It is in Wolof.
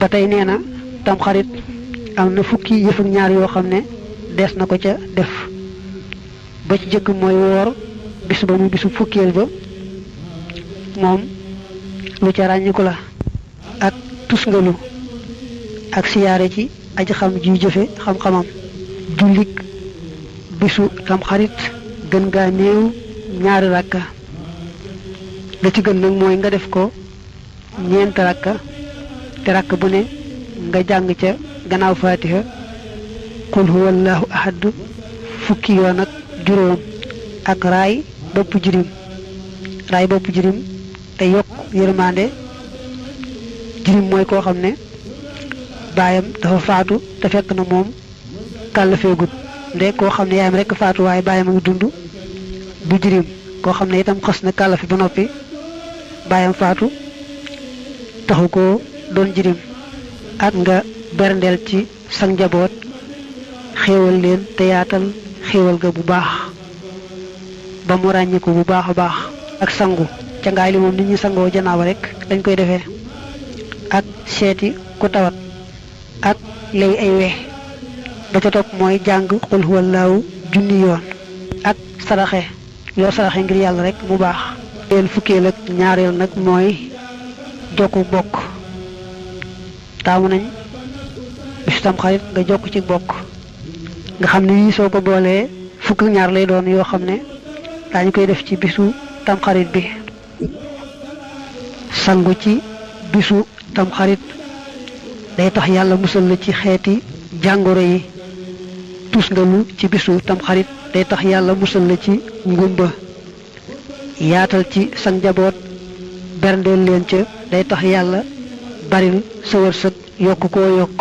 ba tey nee na tamxarit am na fukki yëf ak ñaar yoo xam ne des na ko ca def ba ci jëkk mooy woor bis ba muy bisu fukkeel ba moom lu ca ràññiku la ak tusngalu ak siyaare ci aji xam ji jëfe xam-xamam jullik bisu tamxarit gën gaa néew ñaari rakka la ci gën nag mooy nga def ko ñeenti rakka te rakk bu ne nga jàng ca gannaaw fatiha qul huwallahu ahad fukki yoon ak juróom ak raay bopp jirim te yokk yërmande jirim mooy koo xam ne baayam dafa faatu te fekk na moom kàllafeegut nde koo xam ne yaayam rekk faatu waaye baayam a ngi dund du jirim koo xam ne itam xas na kàllafe ba noppi baayam faatu taxu ko doon jirim ak nga berndeel ci sang njaboot xéewal leen te yaatal xéewal ga bu baax ba mu ràññiku bu baax a baax ak sangu ca ngaay li moom nit ñi sangoo janaaba rek dañ koy defee ak seeti ku tawat ak lay ay we ba ca topp mooy jàng xul huwallaahu junni yoon ak saraxe loo saraxe ngir yàlla rek mu baax leen fukkeel ak ñaareel nag mooy jokku bokk taamu nañ bisu tamxarit nga jokk ci bokk nga xam ne yii soo ko boolee fukk ak ñaar lay doon yoo xam ne daañu koy def ci bisu tamxarit bi sangu ci bisu tamxarit day tax yàlla musal la ci xeeti jàngoro yi tusngalu ci bisu tamxarit day tax yàlla musal la ci ngumba yaatal ci sang njaboot berndeel leen ca day tax yàlla baril sa wërsëg yokk koo yokk